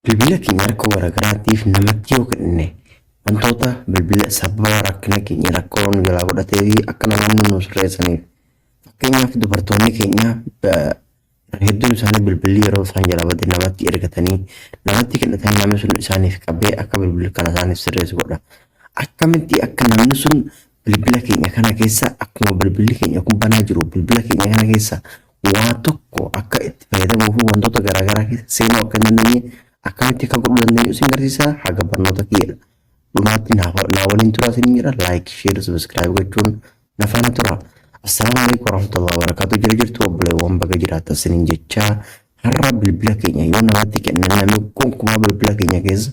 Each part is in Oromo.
Bilbila keenya rakkoo garaagaraatiif namatti yoo kennine, wantoota bilbila sababa rakkina keenya rakkoo nu jalaa godhatee fi akka namoonni nu sirreessaniif, fakkeenyaaf dubartoonni keenya hedduun isaanii bilbilli yeroo isaan jalaa bade namatti ergatanii, namatti kennatanii, namni sun isaaniif qabee akka bilbila kana isaaniif sirreessu godha. Akkamitti akka namni sun bilbila keenya kana keessa, akkuma bilbilli keenya kun banaa jiru, bilbila keenya kana keessa waa tokko akka itti fayyadamuu fi wantoota garaagaraa keessa seenuu akka hin dandeenye akkamitti akka godhuu dandeenyu isin agarsiisa. Haga barnoota kiyya dhumaatti naa waliin turaa isin jira. Like, share, subscribe gochuun na faana tura. Assalaamu alaikum warahmatullahi wabarakatuh. Jira jirtu obboleewwan? Baga jiraatan isiniin jechaa, har'a bilbila keenya yoo namatti kennan namni gonkumaa bilbila keenya keessa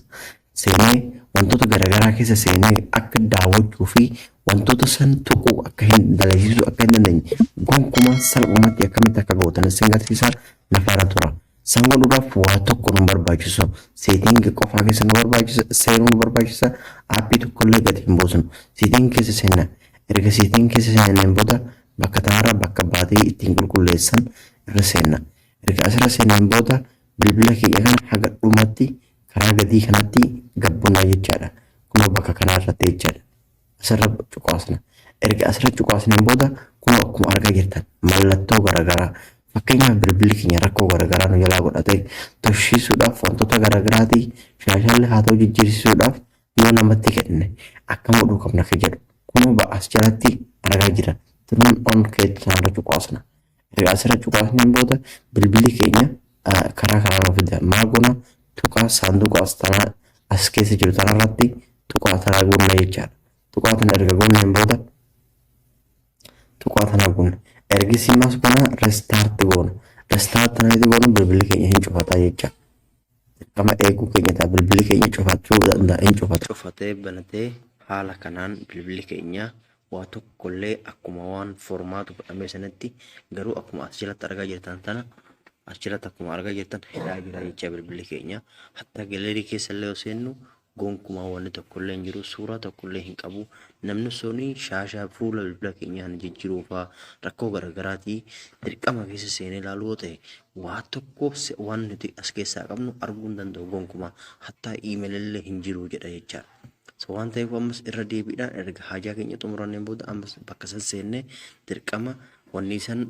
seenee, wantoota garaagaraa keessa seenee akka daawwachuu fi wantoota san tuquu akka hin dalagsiisuu akka hin dandeenye gonkumaa salphumatti akkamitti akka gootan isin agarsiisa, na faana tura. San godhuudhaaf waa tokko nu barbaachisu. Setting qofaa keessa nu barbaachisa, seenuu nu barbaachisa. Aappii tokkollee gadi hin buusnu. Setting keessa seenna. Erga setting keessa seenneen booda bakka tanarra bakka baatirii ittiin qulqulleessan irra seenna. Erga asirra seenneen booda bilbila keenya kana haga dhumatti karaa gadii kanatti gabbunaa jechaadha. Kunoo bakka kanaa irratti jechaadha. Asirra cuqaasna. Erga asirra cuqaasneen booda kunoo akkuma argaa jirtan mallattoo garaagaraa, fakkeenyaaf bilbilli keenya rakkoo garaagaraa nu jalaa godhate tursiisuudhaaf, wantoota garaagaraatii shaashaallee haa ta'u jijjiirsiisuudhaaf yoo namatti kenne akkam godhuu qabna ka jedhu kunoo as jalatti argaa jira. Turn on keetu sanarra cuqaasna. Erga asirra cuqaasneen booda bilbilli keenya karaa kanaa nu fida. Maal goona? Tuqaa saanduqa as tanaa as keessa jiru tanarratti tuqaa tanaa goonna jechaadha. Tuqaa tana erga goonneen booda, tuqaa tana goonna. Ergisii maas goona? Restart goona. Restart tanatti goonu bilbilli keenya hin cufataa jecha. Dirqama eeguu keenya ta'a, bilbilli keenya cufachuu danda'a, hin cufata. Cufatee banatee haala kanaan bilbilli keenya waa tokkollee akkuma waan format godhamee sanatti, garuu akkuma as jalatti argaa jirtan tana, as jalatti akkuma argaa jirtan hidhaa jira jecha bilbilli keenya. Hatta gallery keessa illee yoo seennu gonkumaa wanni tokkollee hin jiru, suuraa tokkollee hin qabu. Namni suni shaashaa fuula bilbila keenyaa kana jijjiiruu fa'aa rakkoo garaagaraatii dirqama keessa seenee ilaaluu yoo ta'e, waa tokko waan nuti as keessaa qabnu arguu hin danda'u gonkumaa. Hattaa iimeelillee hin jiru jedha jechaadha. So waan ta'eef ammas irra deebiidhaan erga haajaa keenya xumuranneen booda ammas bakka san seennee dirqama wanni san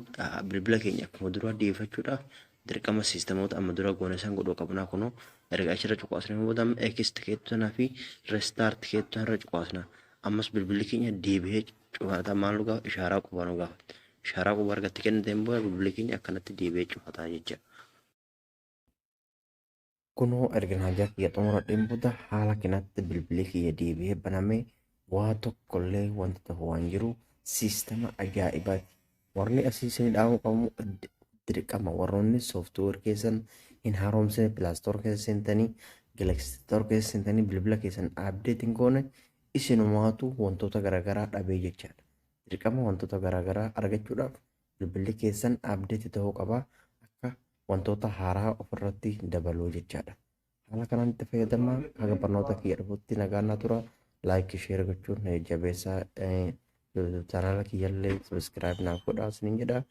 bilbila keenya akkuma duraa deebifachuudhaaf dirqama siistemoota amma dura goone san godhuu qabnaa. Kunoo erga achirra cuqaasnee booda amma X keettu sanaa fi restart keettu sanarra cuqaasna. Ammas bilbilli keenya deebi'ee cufataa. Maal nu gaafa? Ishaaraa qubaa nu gaafata. Ishaaraa qubaa argatti kenniteen booda bilbilli keenya akkanatti deebi'ee cufataa jecha. Kunoo erga haajaa kiyya xumuradheen booda haala kanatti bilbilli kiyya deebi'ee banamee waa tokkollee wanti tokko waan jiru siistama ajaa'ibaati. Warri asii isin dhaamuu qabu, dirqama warroonni software keessan hin haaromsine, Play Store keessa seentanii, Galaxy Store keessa seentanii bilbila keessan update hin goone, isinumaatu wantoota garaagaraa dhabee jechaadha. Dirqama wantoota garaagaraa argachuudhaaf bilbilli keessan update ta'uu qaba, akka wantoota haaraa ofirratti dabaluu jechaadha. Haala kanaan itti fayyadamaa. Haga barnoota kiyya dhufutti nagaan naa tura. Like, share gochuun jabeessaa, chaanaala kiyyallee subscribe naaf godhaa isiniin jedha.